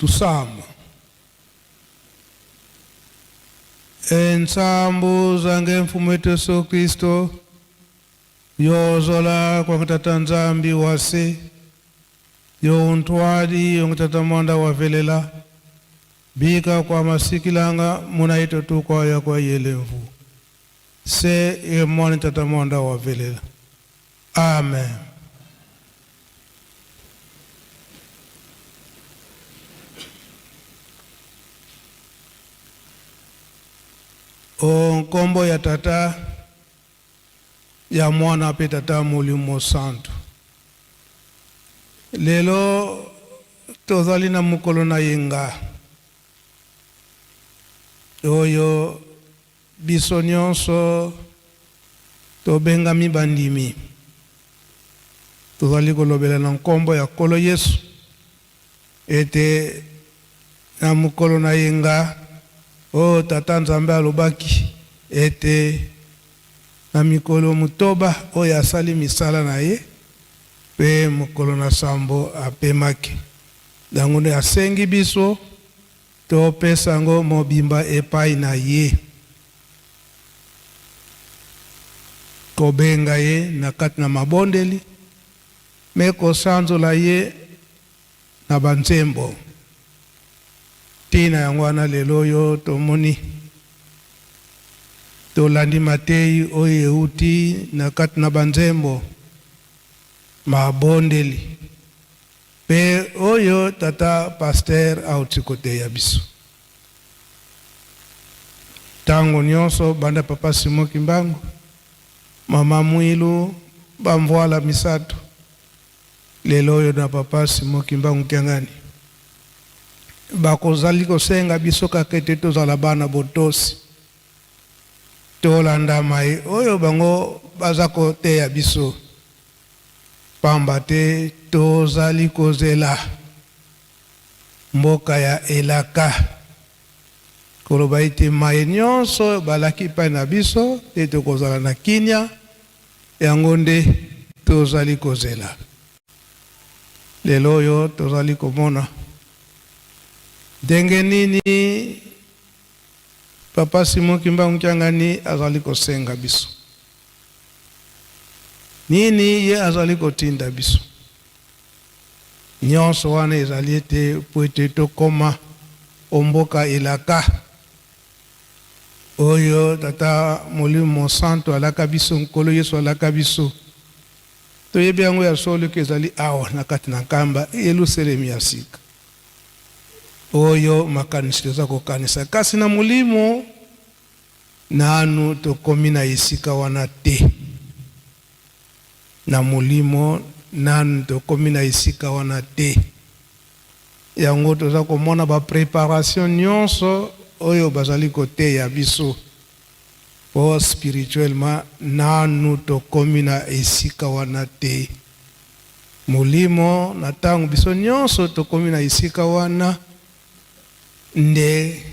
Tusamba. Ensambu zange Mfumu wetu Yesu Kristo yozola kwa Tata Nzambi wase yo untwali yo Tata mwanda wavelela bika kwa masikilanga munaito tu kwa ya kwa yelemvu se ye mwana Tata mwanda wavelela. Amen. O nkombo ya Tata, ya Mwana mpe Tata Molimo Santu. Lelo tozali na mokolo na yenga oyo biso nyonso tobengami bandimi. Tozali kolobela na nkombo ya Nkolo Yesu ete na mokolo na yenga oyo Tata Nzambe alobaki ete na mikolo motoba oyo asali misala na ye mpe mokolo na sambo apemaki. Yango nde asengi biso topesa yango mobimba epai na ye, kobenga ye na kati na mabondeli mpe kosanzola ye na banzembo. Ntina yango wana lelo oyo tomoni tolandi mateyi oyo euti na kati na banzembo, mabondeli mpe oyo tata pasteur auti koteya biso. Tango nyonso banda papa Simon Kimbangu, mama Mwilu, bamvwala misato, lelo oyo na papa Simon Kimbangu Kiangani, bakozali kosenga biso kaka ete tozala bana botosi, tolanda maye oyo bango baza koteya biso, pamba te tozali kozela mboka ya elaka, koloba ete maye nyonso oyo balaki epai na biso ete tokozala na kimia, yango nde tozali kozela. Lelo oyo tozali komona ndenge nini Papa Simon Kimbangu Kiangani azali kosenga biso, nini ye azali kotinda biso. Nyonso wana ezali ete mpo ete tokoma o mboka elaka oyo Tata Molimo Mosantu alaka biso, Nkolo Yesu alaka biso. Toyebi yango ya solo ke ezali awa na kati na Nkamba, Yelusalemi ya sika, oyo makanisi toza kokanisa, kasi na molimo nanu tokomi na esika wana te. Na molimo nanu tokomi na esika wana te. Yango toza komona ba preparation nyonso oyo bazali koteya biso po spirituellement nanu tokomi na esika wana te. Molimo na tango biso nyonso tokomi na esika wana nde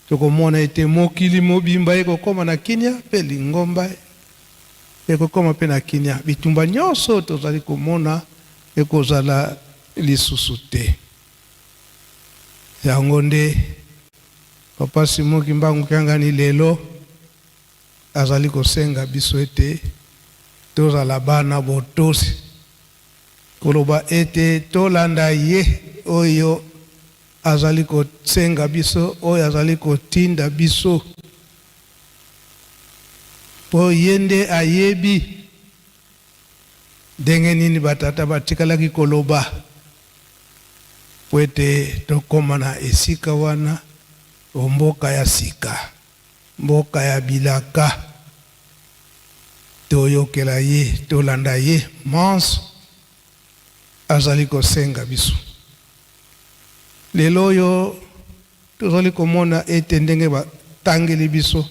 tokomona ete mokili mobimba ekokoma na kimia mpe lingomba ekokoma mpe na kimia. Bitumba nyonso tozali komona ekozala lisusu te. Yango nde Papa Simon Kimbangu Kiangani lelo azali kosenga biso ete tozala bana botosi, koloba ete tolanda ye oyo azali kosenga biso, oyo azali kotinda biso, mpo ye nde ayebi ndenge nini batata batikalaki koloba mpo ete tokoma na esika wana, o mboka ya sika, mboka ya bilaka. Toyokela ye, tolanda ye manso azali kosenga biso. Lelo oyo tozali komona ete ndenge batangeli biso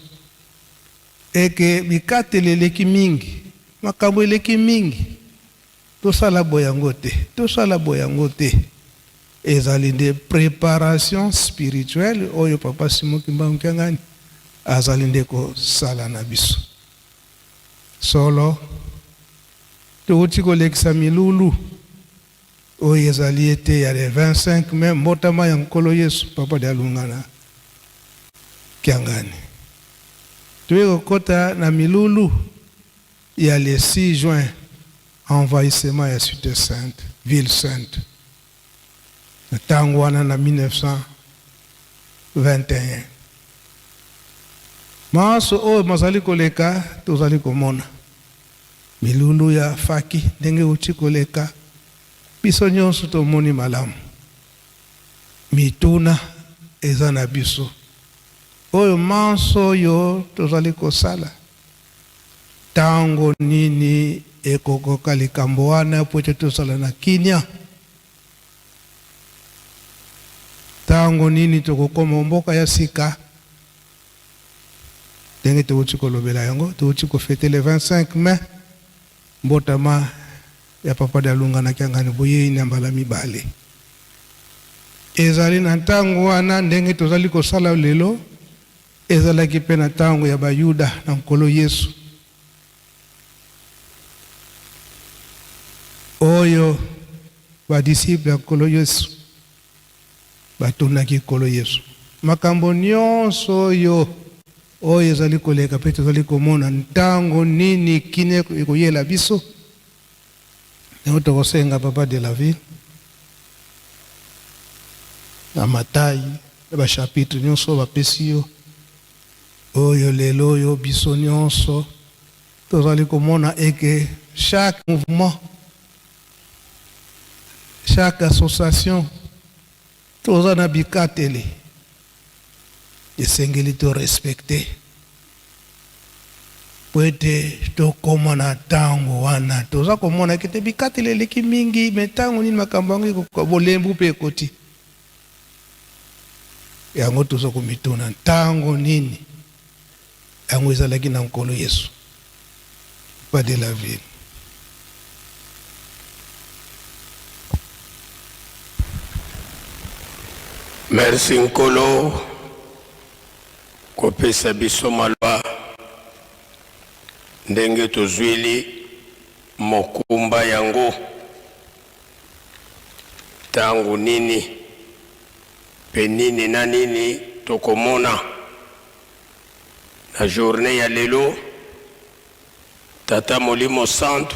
eke bikateli eleki mingi, makambo eleki mingi, tosala boye yango te, tosala boye yango te. Ezali nde preparation spirituelle oyo Papa Simon Kimbangu Kiangani azali nde kosala na biso. Solo, towuti kolekisa milulu. Oyo ezali ete ya le 25 mai, mbotama ya Nkolo Yesu, Papa Dialungana na Kiangani. Toye kokota na milulu ya le 6 juin, envahissement ya Cité Sainte, ville sainte. Na ntango wana na 1921. Manso oyo mazali koleka tozali komona. Milulu ya faki ndenge euti koleka, biso nyonso tomoni malamu. Mituna eza na biso. Oyo manso oyo tozali kosala, tango nini ekokoka likambo wana mpo ete tozala na kimia? Tango nini tokokoma mboka ya sika? Ndenge towuti kolobela yango, towuti ko feter le 25 mai, mbotama ya Papa Dialunga na Kiangani, boyeyi na mbala mibale. Ezali na ntango wana, ndenge tozali kosala lelo, ezalaki mpe na ntango ya Bayuda na Nkolo Yesu, oyo ba disciples ya Nkolo Yesu Batunaki Nkolo Yesu makambo nyonso oyo oyo ezali koleka mpe tozali komona, ntango nini kimia ekoyela biso? Yango tokosenga Papa de la ville na Matai na ba chapitre nyonso bapesi yo oyo lelo oyo biso nyonso tozali komona eke chaque mouvement Chaque association toza na bikateli esengeli to respecter po ete tokoma na tango wana toza komona ete bikateli eleki mingi me tango nini makambo yango ekokoka bolembu mpe ekoti yango toza komituna ntango nini yango ezalaki na Nkolo Yesu. Pas de la ville. Merci Nkolo kopesa biso maloba ndenge tozwili mokumba yango ntango nini mpe nini na nini tokomona. Na journee ya lelo, Tata Molimo Santu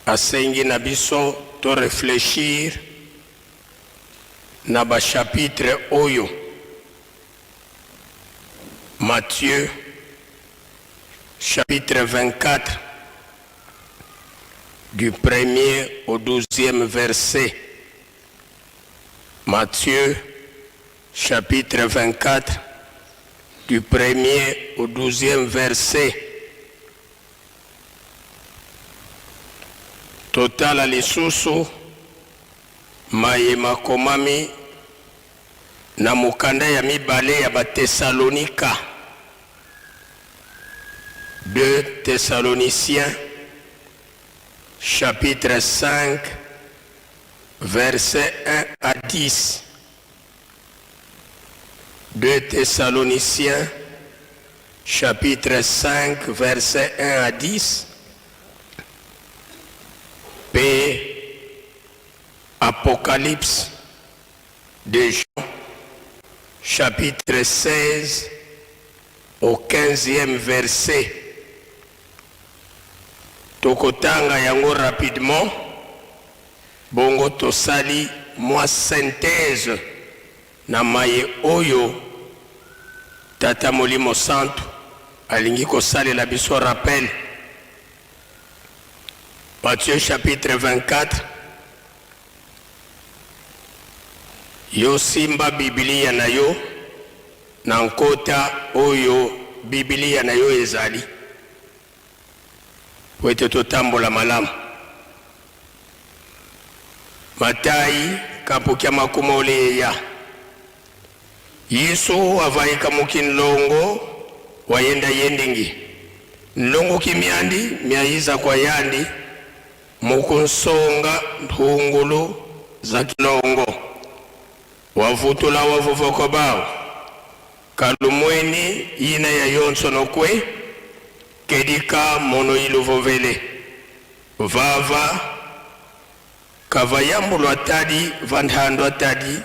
asengi na biso to reflechir na ba chapitres oyo, Matthieu chapitre 24 du premier au douzième verset, Matthieu chapitre 24 du premier au douzième verset. Totala lisusu maye makomami na mokanda ya mibale ya Batesalonika, 2 Thessaloniciens chapitre 5 verset 1 à 10. 2 Thessaloniciens chapitre 5 verset 1 à 10 mpe Apocalypse de Jean chapitre 16 au 15e verset. Tokotanga yango rapidement. Bongo tosali mwa synthèse na maye oyo Tata Molimo Santu alingi kosalela biso rappel. Matthieu chapitre 24, Yo simba Biblia na yo na nkota oyo Biblia na yo ezali. Mpo ete totambola malamu. Matai kapukia makuma oleya. Yesu avaika muki nlongo wayenda yendingi. Nlongo ki miandi miayiza kwa yandi muku nsonga nthungulu za kilongo. Wavutula wavuvoko bao. Kalumweni yina ya yonso nokwe. Kedika mono iluvovele. Vava. Kavayambulwa tadi vandhandwa tadi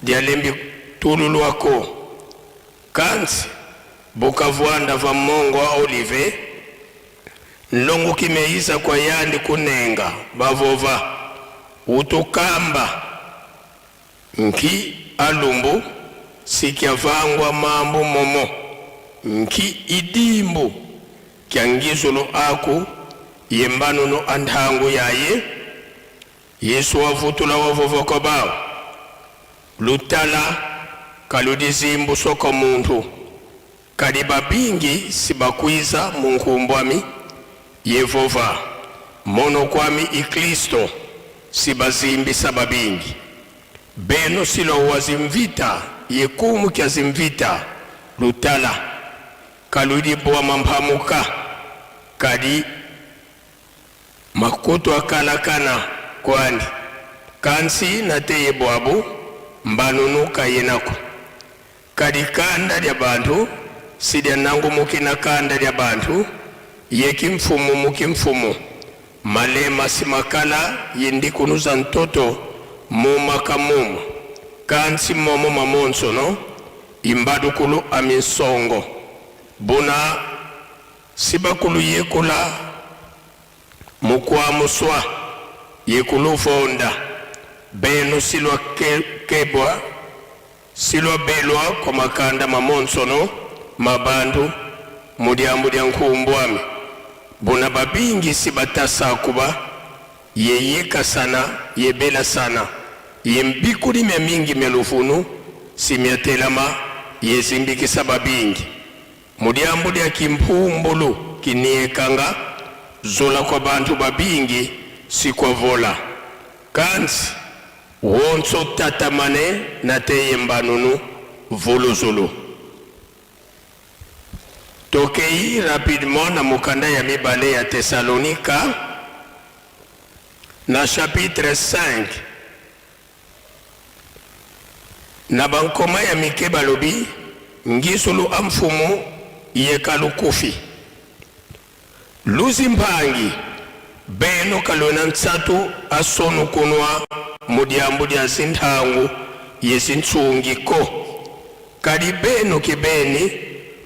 dialembi tululwako. Kansi bukavwanda va mongo a olive nlongu kimeisa kwa yandi kunenga bavova utukamba nki alumbu sikyavangwa mambu momo nki idimbu kya ngizulu aku yembanunu a ndhangu yaye. Yesu wavutula wavova kwa bawo lutala kaludizimbu soko muntu kadi babingi sibakwiza munkumbwami Yehova mono kwami i Kristo sibazimbisa babingi beno silowa zimvita yekumu kya zimvita lutala kaludibwa mamphamuka kadi makutu akalakana kwandi kansi nateye bwabu mbanunuka yenako kadi kanda lya bantu sidya nangumukina kanda lya bantu yekimfumu mukimfumu malema simakala yindikunuza ntoto mumaka muma kansi momo mamonsono imbadukulu aminsongo buna sibakulu yekula mukwamuswa yekuluvonda benu silwa kebwa silwa belwa kwa makanda mamonsono mabantu mudyambu lya nkumbwami buna babingi sibatasakuba yeyekasana yebelasana yembikuli mya mingi mya luvunu simyatelama yezimbikisa babingi mudyambu lya kimpumbulu kiniekanga zola kwa bantu babingi sikwavola kansi wonso tatamane nateye mbanunu vuluzulu. Tokei rapidement na mokanda ya mibale ya Thessalonika na chapitre 5 na bankoma ya mike balobi ngisulu a mfumu yekalukufi luzi mpangi beno kalwena ntsatu asonukunwa mudyambu dya zinthangu yezintsungiko kadi benu kibeni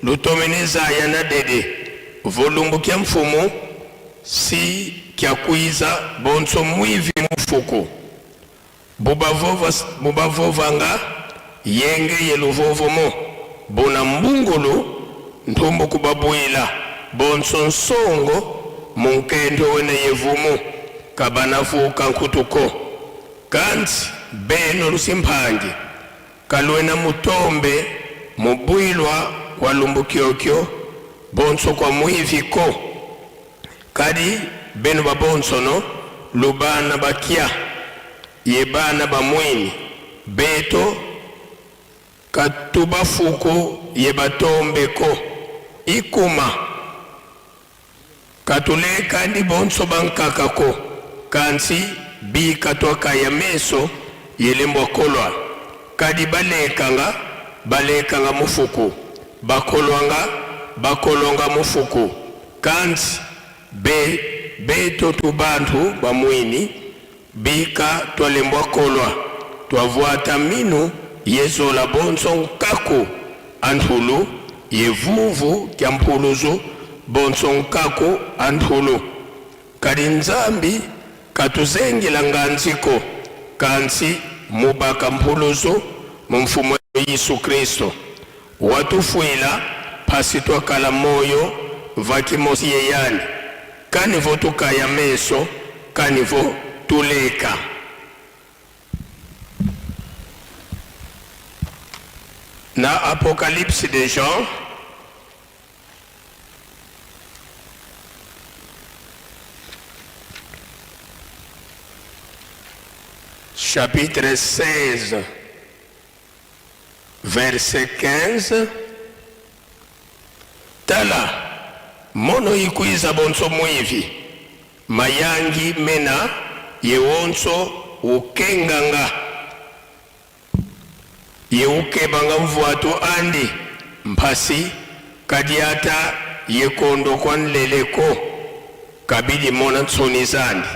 lutomenezaya na dede volumbu kya mfumu si kyakwiza bonso mwivi mufuku bubavovanga yenge yeluvovomo buna mbungulu nthumbu kubabwila bonso nsongo munkendo wene yevumu kabanavuka nkutuko kansi beno lusimphangi kalwena mutombe mubwilwa kwa lumbukyokyo bonso kwa mwiviko kadi beno babonsono lubana bakya ye bana bamwini beto katubafuku ye batombeko ikuma katuleka ndi bonso bankakako kansi bikatwaka ya meso yelembwa kolwa kadi balekanga balekanga mufuku bakolwanga bakolonga mufuku kansi be beto tu bantu bamwini bika twalembwa kolwa twavwata minu yezola bonso nkaku anthulu yevuvu kya mphuluzu bonso nkaku anthulu kadi nzambi katuzengela nganziko kansi mubaka mphuluzu mu mfumu Yesu Kristo watufwila phasi twakala moyo vakimosi yeyani kanivo tukaya meso kanivo tuleka. Na Apocalypse de Jean chapitre 16 verset 15 tala mono ikwiza bonso mwivi mayangi mena yewonso ukenganga yeukebanga mvuatu andi mphasi kadiata yekondo kwa nleleko kabidi mona ntsoni zandi.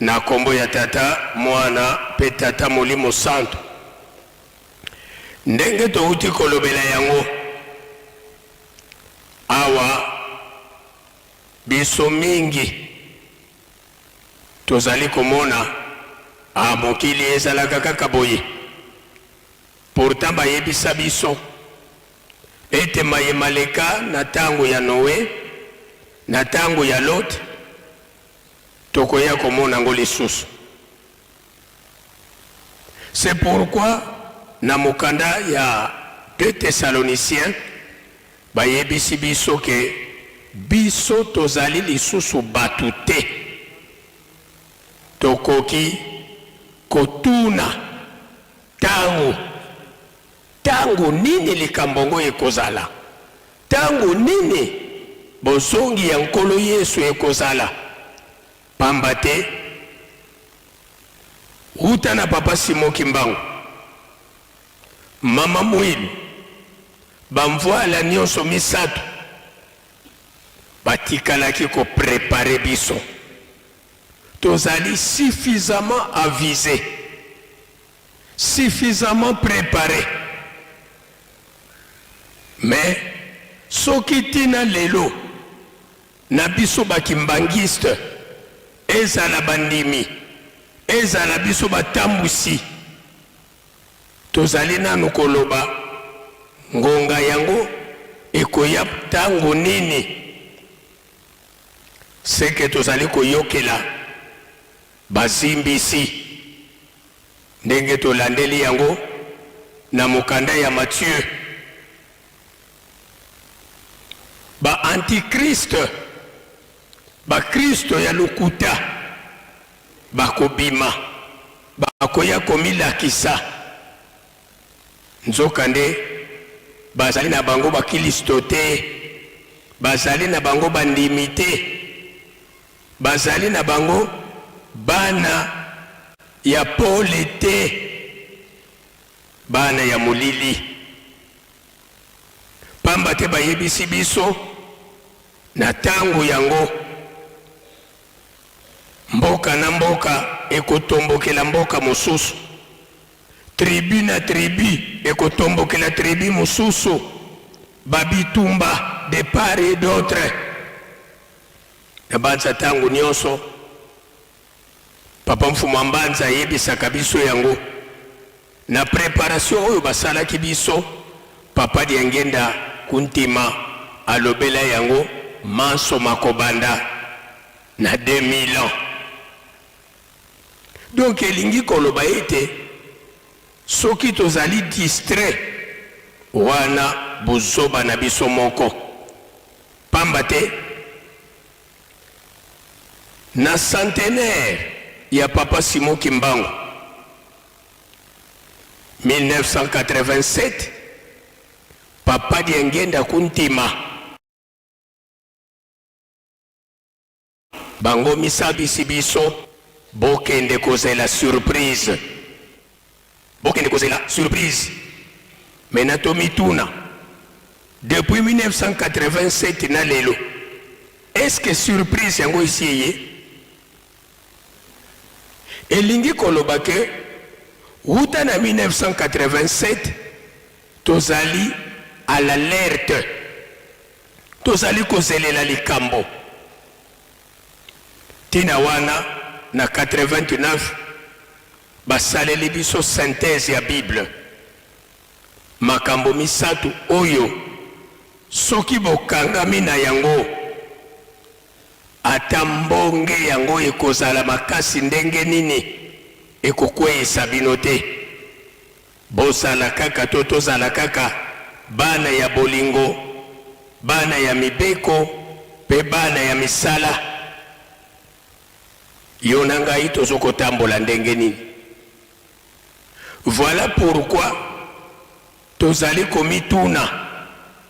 Na kombo ya Tata, Mwana pe Tata Molimo Santu. Ndenge towuti kolobela yango awa, biso mingi tozali komona, ah, mokili ezalaka kaka boye. Pourtant bayebisa biso ete maye maleka na tango ya Noe, na tango ya Lot, tokoya komona yango lisusu. C'est pourquoi na mokanda ya 2 Thessaloniciens bayebisi biso ke biso tozali lisusu batu te, tokoki kotuna tango tango nini likambo yango ekozala, tango nini bozongi ya Nkolo Yesu ekozala, pamba te wuta na Papa Simon Kimbangu, Mama Muilu, ba mvuala nionso misatu batikalaki ko preparer biso. Tozali suffisamment aviser, suffisamment preparer mais soki ti na lelo na biso ba kimbanguistes, ezala bandimi, ezala biso batambusi, tozali nanu koloba ngonga yango ekoya tango nini? Ce que tozali koyokela bazimbisi ndenge tolandeli yango na mokanda ya Matthieu, ba antichrist, ba kristo ya lokuta bakobima, bakoya komilakisa, nzokande bazali na bango bakilisto te, bazali na bango bandimi te, bazali na bango bana ya pole te, bana ya molili. Pamba te bayebisi biso na tango yango, mboka na mboka ekotombokela mboka mosusu, tribu na tribu ekotombokela tribu mosusu, ba bitumba de part et d'autre. Nabanza tango nionso Papa Mfumu Mbanza ayebisaka biso yango na preparation oyo basalaki biso, Papa Diangienda Kuntima alobela yango manso makobanda na 2000 ans. Donc elingi koloba ete soki tozali distrait wana buzoba na biso moko, pamba te Na centenaire ya Papa Simon Kimbangu, 1987, Papa Diangienda Kuntima, bango misabisi biso bokende kozela surprise, bokende kozela surprise. Maintenant tomituna, depuis 1987 na lelo, Est-ce que surprise yango esi eye? Elingi koloba que wuta na 1987 tozali à l'alerte, tozali kozelela likambo. Tina wana na 89 basaleli biso synthèse ya Bible. Makambo misatu oyo soki bokangami na yango, ata mbonge yango ekozala makasi ndenge nini, ekokweyisa bino te. Bozala kaka to tozala kaka bana ya bolingo, bana ya mibeko mpe bana ya misala. Yo na ngai tozo kotambola ndenge nini? Voilà pourquoi tozali komituna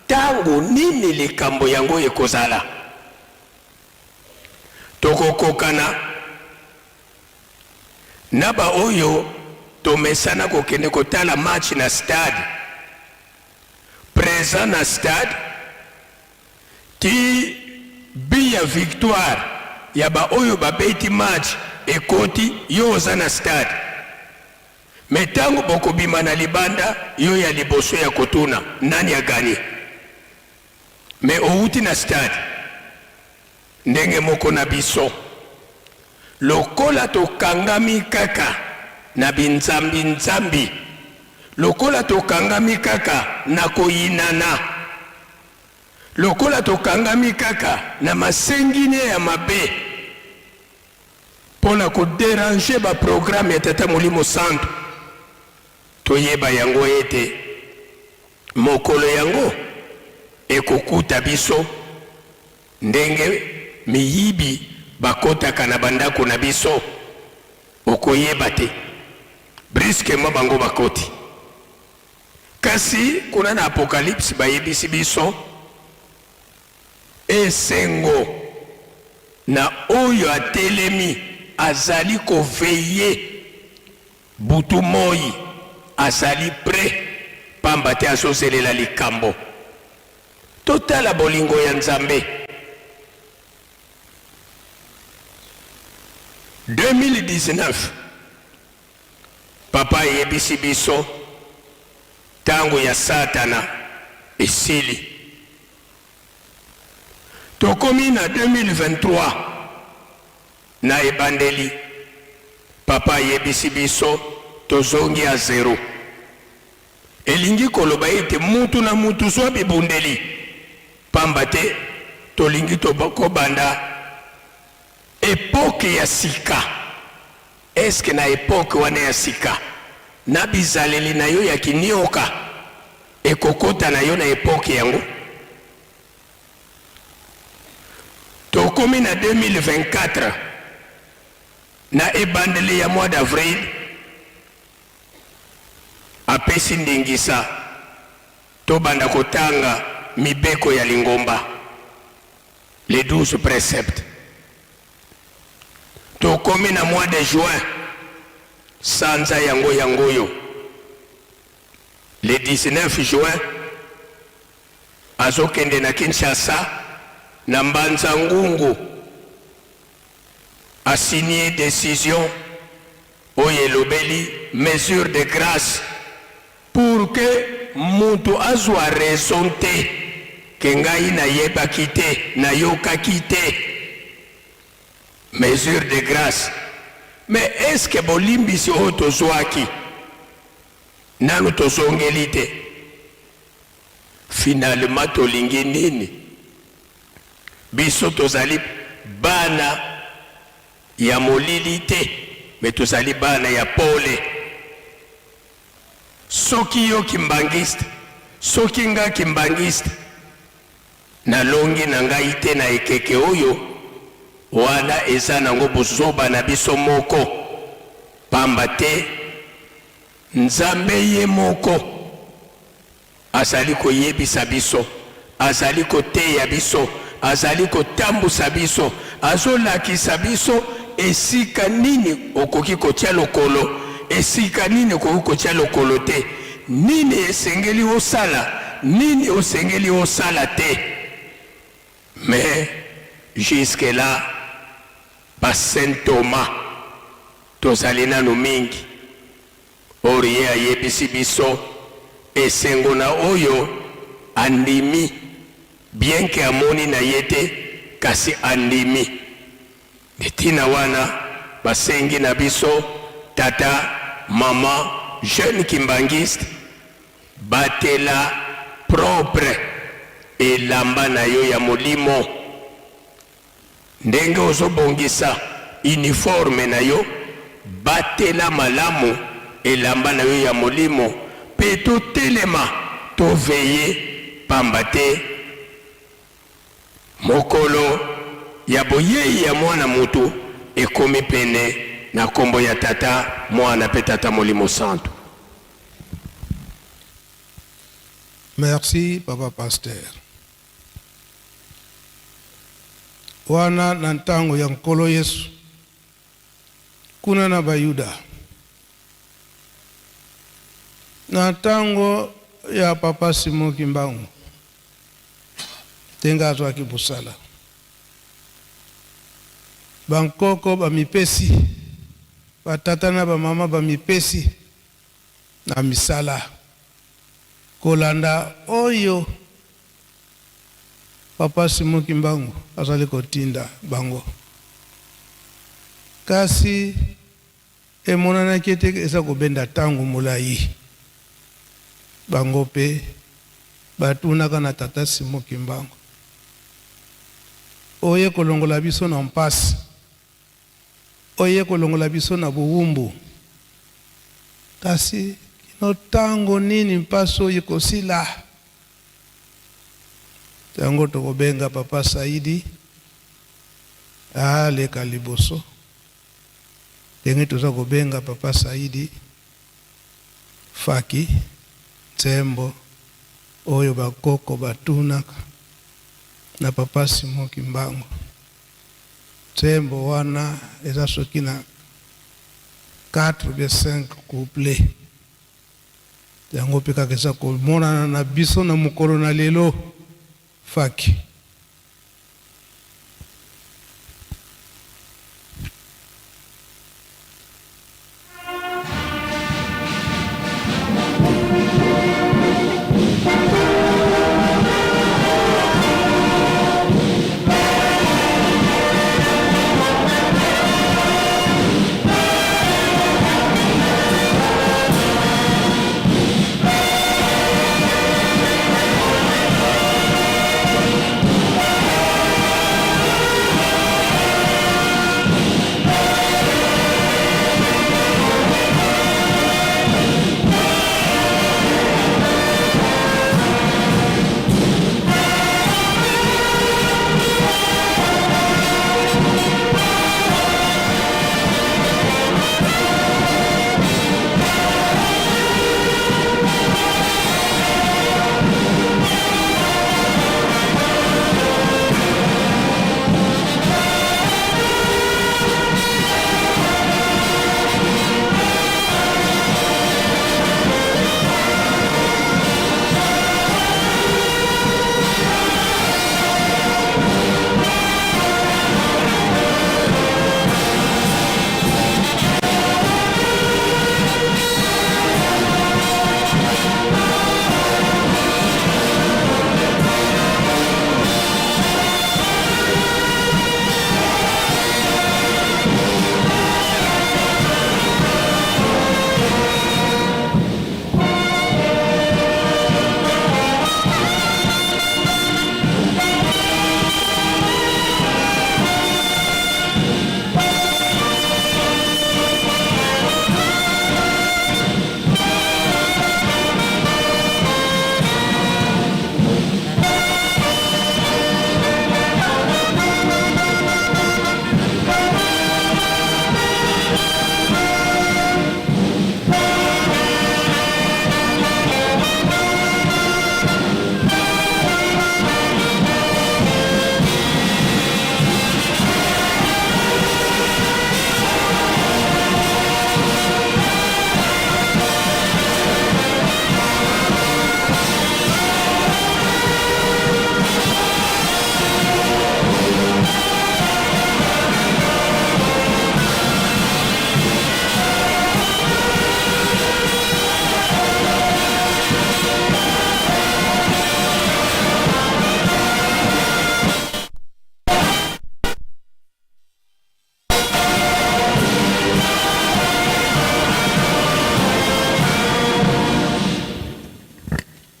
tango nini likambo yango ekozala. Tokokokana na ba oyo tomesana kokende kotala match na stade, present na stade ti but ya victoire. ya baoyo babeti match ekoti, yo oza na stade. Mais tango bokobima na libanda, yo ya liboso ya kotuna nani a gagner. Mais owuti na stade. Ndenge moko na biso, lokola tokangami kaka na binzambi-nzambi, lokola tokangami kaka na koyinana, lokola tokangami kaka na masenginia ya mabe mpo na ko deranger ba programmes ya Tata Molimo Santu, toyeba yango ete mokolo yango ekokuta biso ndenge miyibi bakotaka na bandako na biso, okoyeba te, brusquement bango bakoti. Kasi kuna na Apocalypse bayebisi biso esengo na oyo atelemi azali ko veiller butu moyi, azali pret pamba te azozelela likambo. Totala bolingo ya Nzambe. 2019 Papa ayebisi biso tango ya satana esili. Tokomi na 2023 na ebandeli Papa ayebisi biso tozongi a zero. Elingi koloba ete mutu na mutu zwa bibundeli pamba te tolingi kobanda epoque ya sika. Est-ce que na epoque wana ya sika na bizaleli na yo ya kinioka ekokota na yo na epoque yango? Tokomi na 2024 na ebandeli ya mois d'avril apesi ndingisa tobanda kotanga mibeko ya lingomba, les 12 preceptes. Tokomi na mois de juin, sanza yango yangoyo, le 19 juin azokende na Kinshasa na Mbanza Ngungu a signe decision oyo elobeli mesure de grace pour que mutu azua raison te que ngai nayebaki te, nayokaki te. Mesure de grace mais est ce que bolimbisi oyo tozuaki nanu tozongeli te? Finalement tolingi nini? Biso tozali bana ya molili te mais tozali bana ya pole. Soki yo kimbanguiste, soki nga kimbanguiste nalongi na ngai te na ekeke oyo, wana eza nango buzoba na biso moko pamba te Nzambe ye moko azali koyebisa biso, azali koteya biso, azali kotambusa biso, azolakisa biso esika nini okoki kotia lokolo, esika nini okoki kotia lokolo te, nini esengeli osala, nini osengeli osala te. Mais jusque là ba saint Thomas tozali nanu mingi. Or ye ayebisi biso esengo na oyo andimi bien que amoni na ye te kasi andimi. Nde tina wana basengi na biso tata, maman, jeune kimbanguiste batela propre elamba na yo ya molimo. Ndenge ozo bongisa uniforme na yo, batela malamu elamba na yo ya molimo pe totelema to veiller pamba te mokolo ya boyei ya mwana mutu ekomi pene na kombo ya Tata, Mwana pe Tata Molimo Santu. Merci papa pasteur. Wana na ntango ya Nkolo Yesu, kuna na Bayuda. Na ntango ya Papa Simon Kimbangu, ndenge azwaki mosala. Bankoko bamipesi, batata na bamama bamipesi na misala kolanda oyo Papa Simon Kimbangu azali kotinda bango. Kasi emonanaki ete eza kobenda tango molayi. Bango pe batunaka na Tata Simon Kimbangu, Oye kolongola biso na mpasi, oye kolongola biso na bowumbu, kasi kino tango nini mpasi oyo ekosila? Yango tokobenga Papa Saidi aleka liboso, ndenge toza kobenga Papa Saidi Faki, nzembo oyo ba koko batunaka na Papa Simon Kimbangu. Nzembo wana eza soki na 4 ou bien 5 couplets. Yango pe kaka eza komonana na biso na mokolo na lelo. Faki.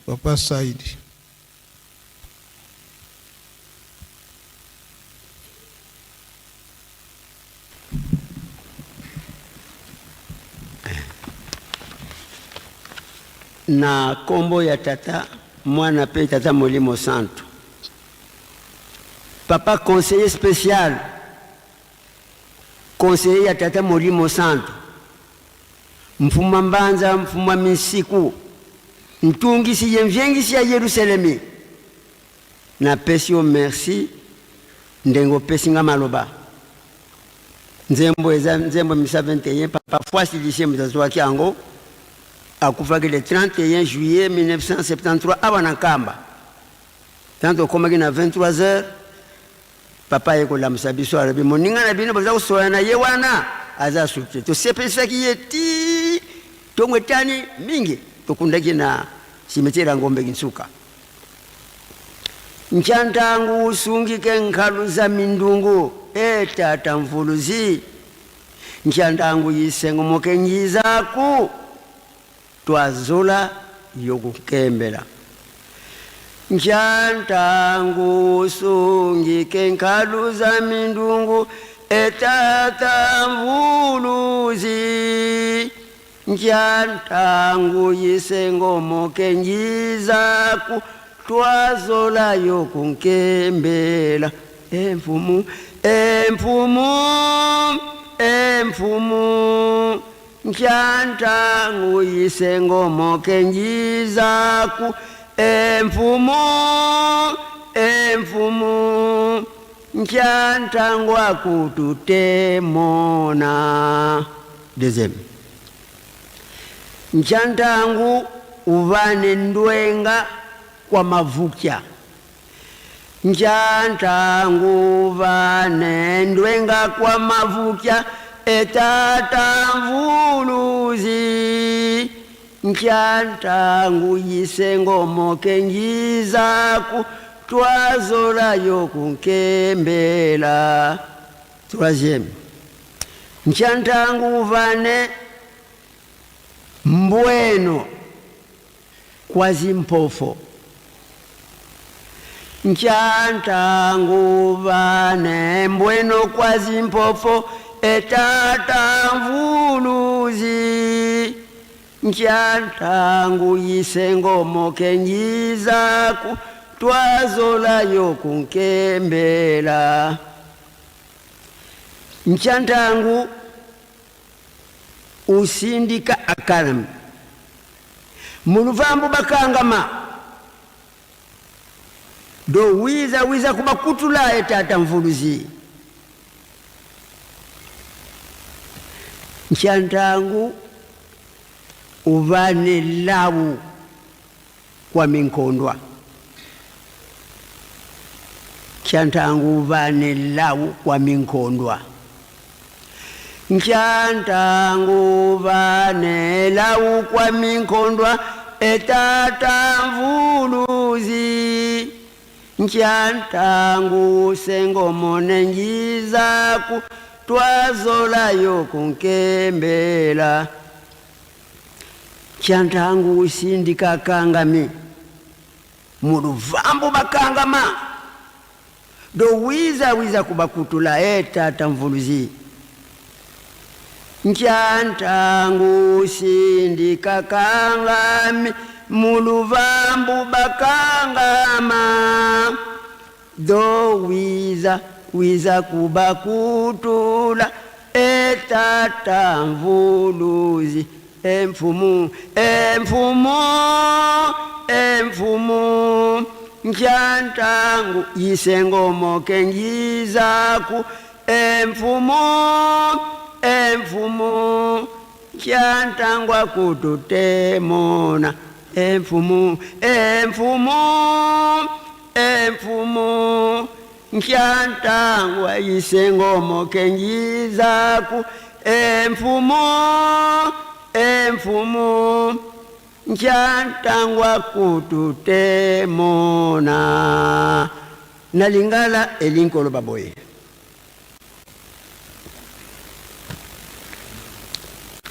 Papa Saidi. Na kombo ya Tata, Mwana pe Tata Molimo Santu. Papa conseiller special, conseiller ya Tata Molimo Santu, Mfumwa Mbanza, Mfumwa Minsiku, Ntungisi ye Mviengisi ya Yelusalemi, napesi yo merci ndenge opesi nga maloba. Nzembo eza nzembo misa 21, Papa Fuasi Lucien moto azuaki yango, akufaki le 31 juillet 1973 awa na Nkamba. Tango tokomaki na 23 heures, Papa aye kolamusa biso, alobi, Moninga na bino boza kosolola na ye wana aza su te. Tosepelisaki ye tii tongo etani mingi, tokundaki ye na cimetière ya Ngombe Kinsuka. Ncantangu usungike nkhalu za mindungu, e Tata Mvuluzi, ncantangu yisengomoke njizaku. Twazola yokunkembela. Ncantangu usungike nkhalu za mindungu e Tata Mvuluzi. Ncantangu yisengomoke njizaku twazola yokunkembela. E Mfumu, e Mfumu, e Mfumu. Ncantangu yisengomoke njizaku e Mfumu, e Mfumu, ncantangu akututemona. Deuxième. Ncantangu uvane ndwenga kwa mavukya. Ncantangu uvane ndwenga kwa mavukya e Tata Mvuluzi. Ncantangu yisengomoke njizaku twazola yokunkembela. Troisième. Ncantangu uvane mbweno kwa zimpofo. Ncantangu uvane mbweno kwa zimpofo e Tata Mvuluzi. Ncantangu yisengomoke njizaku twazola yokunkembela. Ncantangu usindika akalami muluvambu bakangama do wiza wiza kubakutula e Tata Mvuluzi. Ncantangu uvane lawu kwa minkondwa. Ncantangu uvane lawu kwa minkondwa. Ncantangu uvane lawu kwa minkondwa e Tata Mvuluzi. Ncantangu sengomone njizaku twazola yokunkembela. Ncantangu usindika kangami muluvambu bakangama do wiza wiza kubakutula e Tata Mvuluzi. Ncantangu usindika kangami muluvambu bakangama do wiza wiza kubakutula e Tata Mvuluzi. E Mfumu, e Mfumu, e Mfumu, ncantangu yisengomoke njizaku e Mfumu, e Mfumu, ncantangu akututemona e Mfumu, e Mfumu, e Mfumu, ncantangu yisengomoke njizaku e Mfumu, e Mfumu, ncantangu akututemona. Na lingala elinkolo baboye.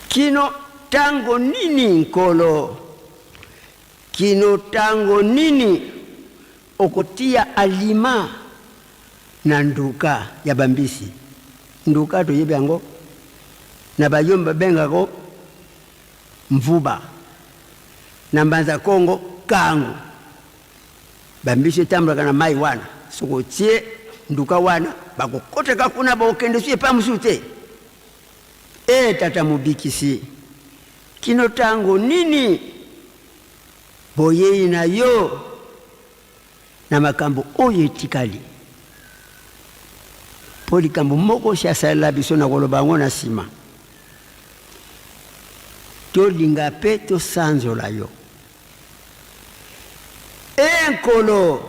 Kino tango nini Nkolo? Kino tango nini okotia alima na nduka ya bambisi? Nduka toyebi yango na bayombe babengako mvuba, na mbanza Kongo kangu. Bambisi etambolaka na mai wana, soki otie nduka wana bakokotaka kuna, bakokende su epa mosusu te. E Tata Mobikisi, kino tango nini boyei na yo na makambo oyo etikali? Mpo likambo moko osi asalela biso, nakoloba yango na nsima. Tolinga mpe tosanzola yo. E Nkolo,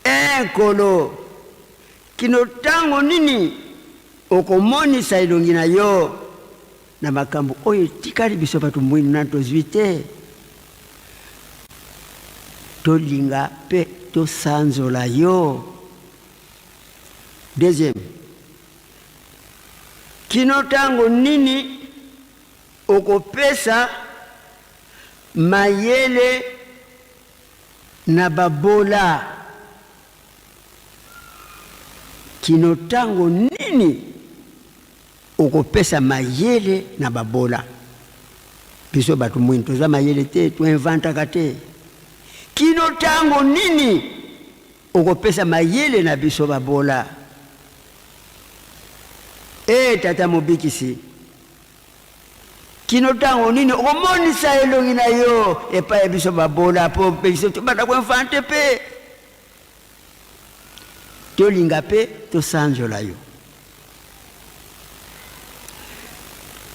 e Nkolo, Kino ntango nini okomonisa elongi na yo na makambo oyo etikali biso bato mwindu nanu tozwi te? Tolinga mpe tosanzola yo. Deuxième, kino ntango nini okopesa mayele na babola? Kino ntango nini okopesa mayele na babola? Biso bato mwindu toza mayele te, to inventaka te. Kino ntango nini okopesa mayele na biso babola? E Tata Mobikisi, Kino ntango nini okomonisa elongi na yo epai ya biso babola, mpo biso tobanda koinvente mpe tolinga mpe tosanzola yo?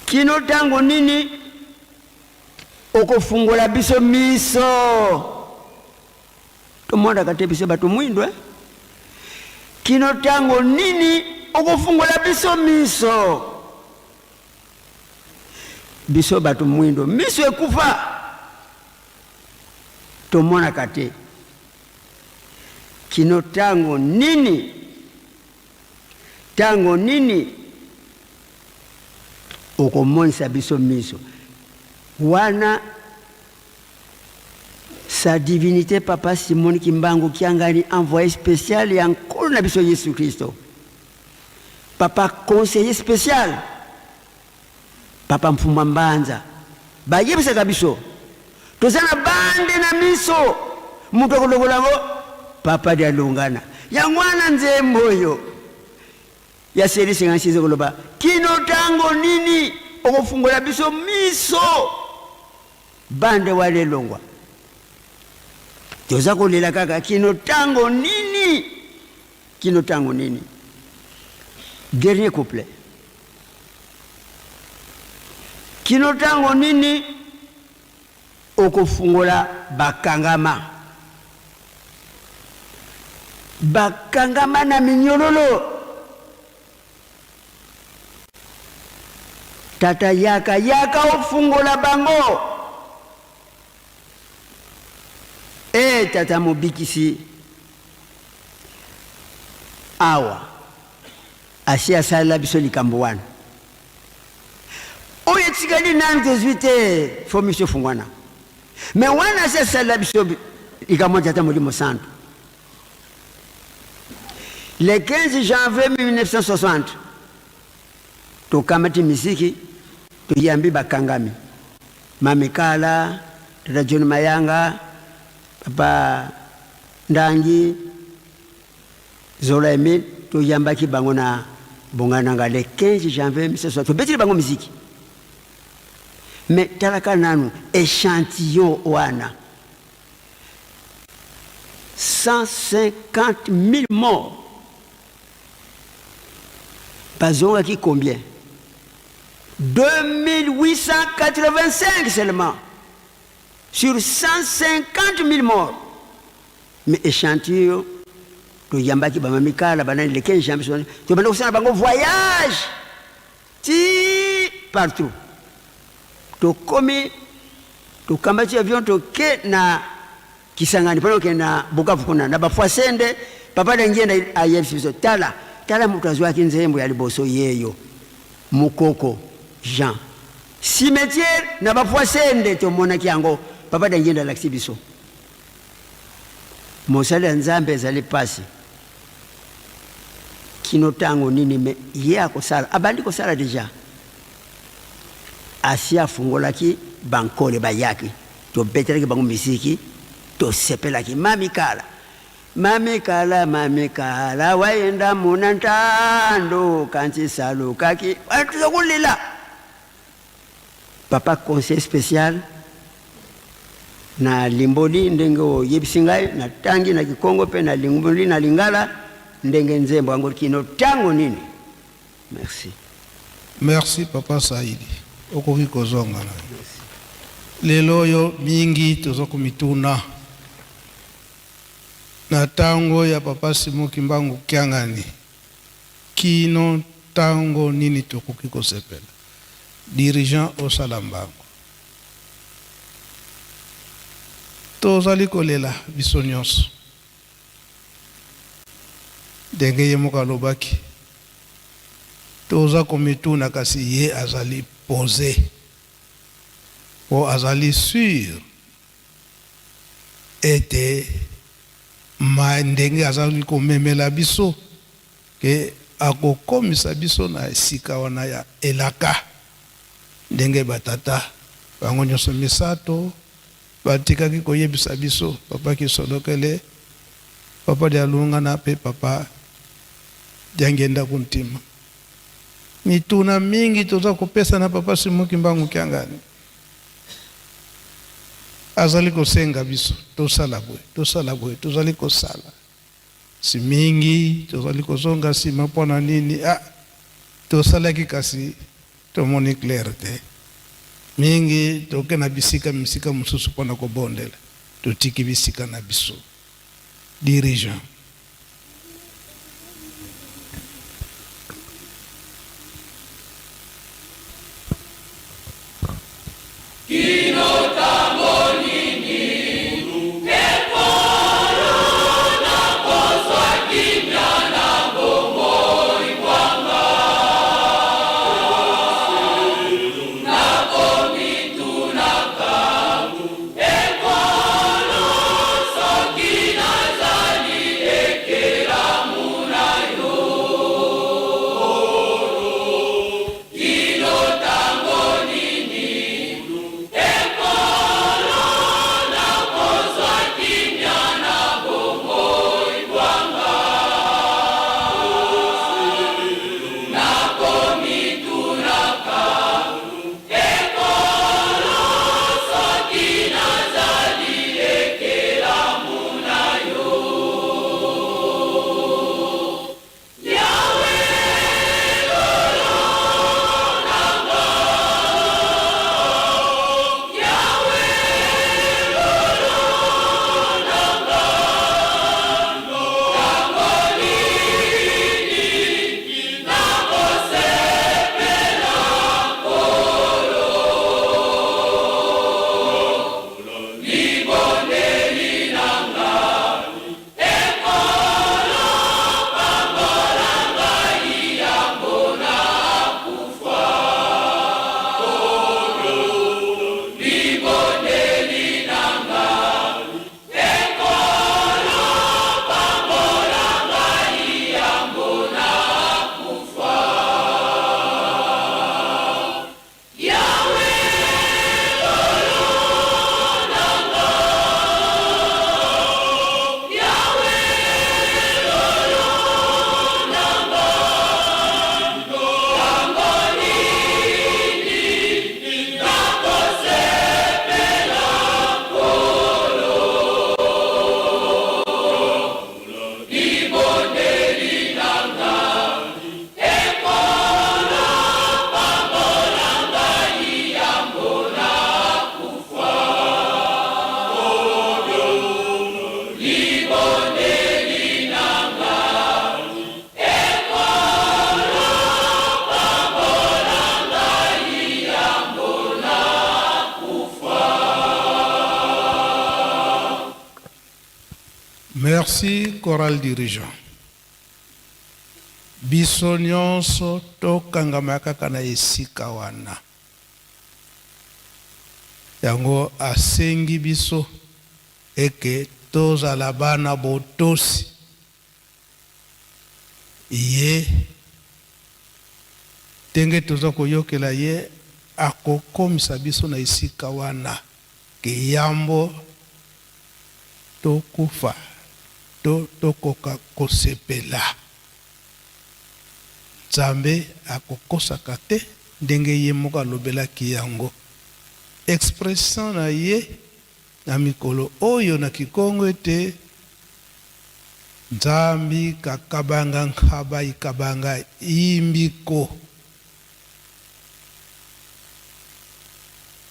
Kino ntango nini okofungola biso miso? Tomonaka te biso bato mwindo, eh? Kino ntango nini okofungola biso miso? Biso bato mwindo miso ekufa, tomonaka te. Kino ntango nini? Ntango nini okomonisa biso miso wana? Sa Divinite Papa Simon Kimbangu Kiangani envoye special ya Nkolo na biso Yesu Kristo. Papa conseiller special Papa Mfumba Mbanza bayebisaka biso toza na bande na miso moto akolongola yango Papa Dialungana. Yango wana nzembo oyo ya serie 56 ekoloba kino tango nini okofungola biso miso. Bande wana elongwa. Toza kolela kaka kino tango nini? Kino tango nini? Dernier couplet. Kino tango nini okofungola bakangama? Bakangama na minyololo. Tata yaka yaka ofungola bango eh tata mobikisi awa asi asalela biso likambo wana oyo etikali nanu tozwi te fo miso efungwana me wana asi asalela biso likambo tata molimo santu. Le 15 janvier 1960, tokamati miziki, toyambi bakangami, Mami Kala, Tata John Mayanga, Papa Ndangi, Zola Emile, toyambaki bango na Bongananga le 15 janvier 1960, tobeteli bango miziki. Mais talaka nanu echantillon wana. 150 000 morts bazongaki combien? 2885 seulement sur 150 000 morts. Mais échantillon toyambaki bamamikala banani le 15 janvier tobanda kosala bango voyage ti partout tokomi tokambati avion toke na Kisangani pona kokende na Bukavu kuna na Bafwasende papa Diangienda ayebisi biso tala tala moto azwaki nzembo ya liboso yeyo Mukoko Jean cimetière na Bafwasende tomonaki yango papa Diangienda alakisi biso mosali ya Nzambe ezali pasi kino tango nini me ye akosala abandi kosala deja asi afungolaki bankole bayaki Tobetelaki bango miziki, tosepelaki. Mami kala, mami kala, mami kala, wayenda muna ntando, kanti salukaki. Wana toza kolela. Papa conseiller special na limboli ndenge oyebisi ngai, natangi na kikongo mpe na limboli na lingala ndenge nzembo yango kino tango nini. Merci. Merci papa Saidi, okoki kozonga na yo. Lelo oyo mingi toza komituna na tango ya papa Simon Kimbangu Kiangani. Kino tango nini tokoki kosepela? Dirigeant osala mbango. Tozali kolela biso nyonso. Ndenge ye moko alobaki, toza komituna kasi ye azali pose po azali sur ete ma ndenge azali komemela biso ke akokomisa biso na esika wana ya elaka ndenge ba tata bango nyonso misato batikaki koyebisa biso, Papa Kisolokele, Papa Dialungana pe Papa Diangienda Kuntima. Mituna mingi toza kopesa na Papa Simon Kimbangu Kiangani. Azali kosenga biso tosala boye, tosala boye, tozali kosala. Si mingi tozali kozonga sima mpo na nini? Ah, tosalaki kasi tomoni clair te. Mingi toke na bisika misika mosusu mpo na kobondela, totiki bisika na biso. Dirigeant. Merci chorale dirigeant. Biso nionso tokangama kaka na esika wana. Yango asengi biso eke tozala bana botosi. Ye ndenge toza koyokela ye akokomisa biso na esika wana ke yambo tokufa to tokoka kosepela. Nzambe akokosaka te ndenge ye moko alobelaki yango. Expression na ye na mikolo oyo na kikongo ete Nzambi kakabanga nkaba ikabanga imbiko.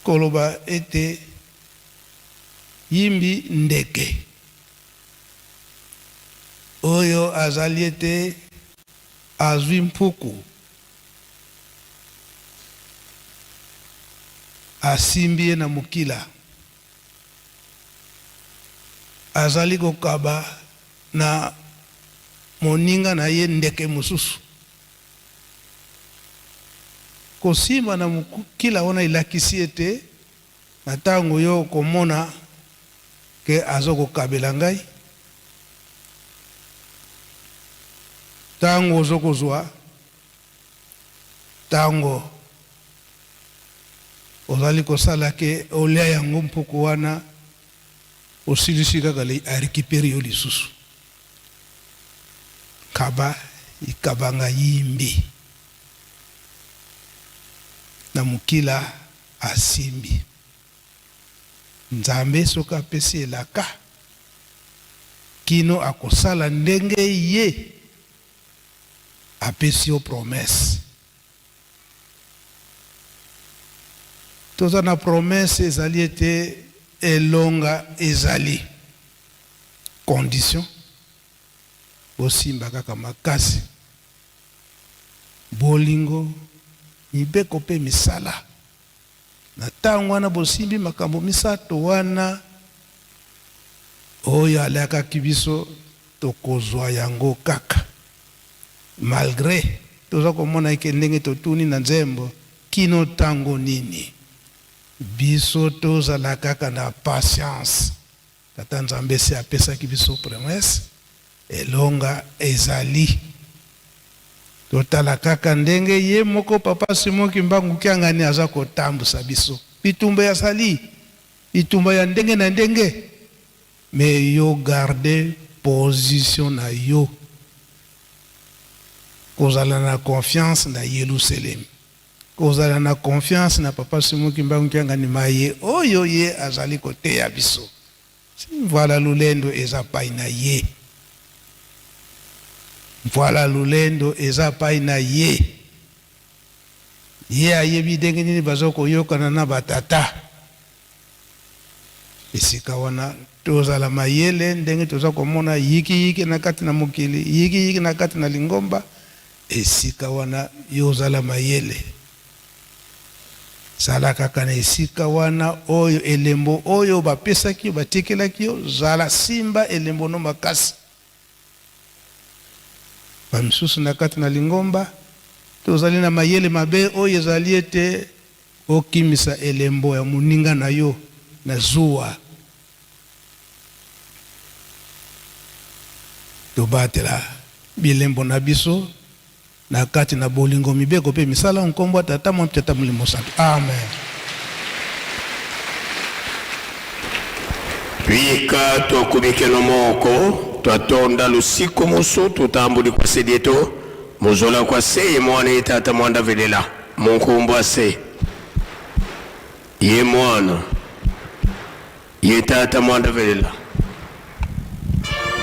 Koloba ete yimbi ndeke oyo azali ete. Azwi mpuku, asimbi ye na mokila, azali kokaba na moninga na ye ndeke mosusu. Kosimba na mokila wana elakisi ete na tango yo okomona ke azo kokabela ngai, tango ozo kozua, tango ozali kosala ke olia yango mpuku wana, osilisi kaka a recuperer yo lisusu. Kaba ikabanga yimbi na mokila asimbi. Nzambe soki apesi elaka, kino akosala ndenge ye apesi yo promesse. Toza na promesse ezali ete elonga ezali. Condition, bosimba kaka makasi bolingo, mibeko mpe misala. Na ntango wana bosimbi makambo misato wana oyo alakaki biso, tokozwa yango kaka. Malgre toza komona eke ndenge totuni na nzembo, kino ntango nini? Biso tozala kaka na patience. Tata Nzambe esi apesaki biso promesse, elonga ezali. Totala kaka ndenge ye moko Papa Simon Kimbangu Kiangani aza kotambusa biso. Bitumba ezali, bitumba ya ndenge na ndenge, mais yo garder position na yo. Kozala na confiance na Yelusalemi. Kozala na confiance na Papa Simon Kimbangu Kiangani maye oyo ye azali koteya biso. Voilà lulendo eza pai na ye. Voilà lulendo eza pai na ye. Ye ayebi ndenge nini bazo koyokana na ba tata. Esika wana tozala mayele ndenge toza komona yiki yiki na kati na mokili, yiki yiki na kati na lingomba. Esika wana yo ozala mayele. Zala kaka na esika wana oyo elembo oyo bapesaki yo, batikelaki yo, zala simba elembo no makasi. Ba misusu na kati na lingomba tozali na mayele mabe oyo ezali ete okimisa elembo ya moninga na yo na zuwa. Tobatela bilembo na biso na kati na bolingo, mibeko mpe misala, nkombo ya Tata, Mwana mpe Tata Molimo Santu. Amen. Twika twakubikeno moko twatonda lusiku musu tutambuli kwa sedieto muzola kwa seye mwana ye tata mwanda velela munkumbu ase ye mwana ye tata mwanda velela.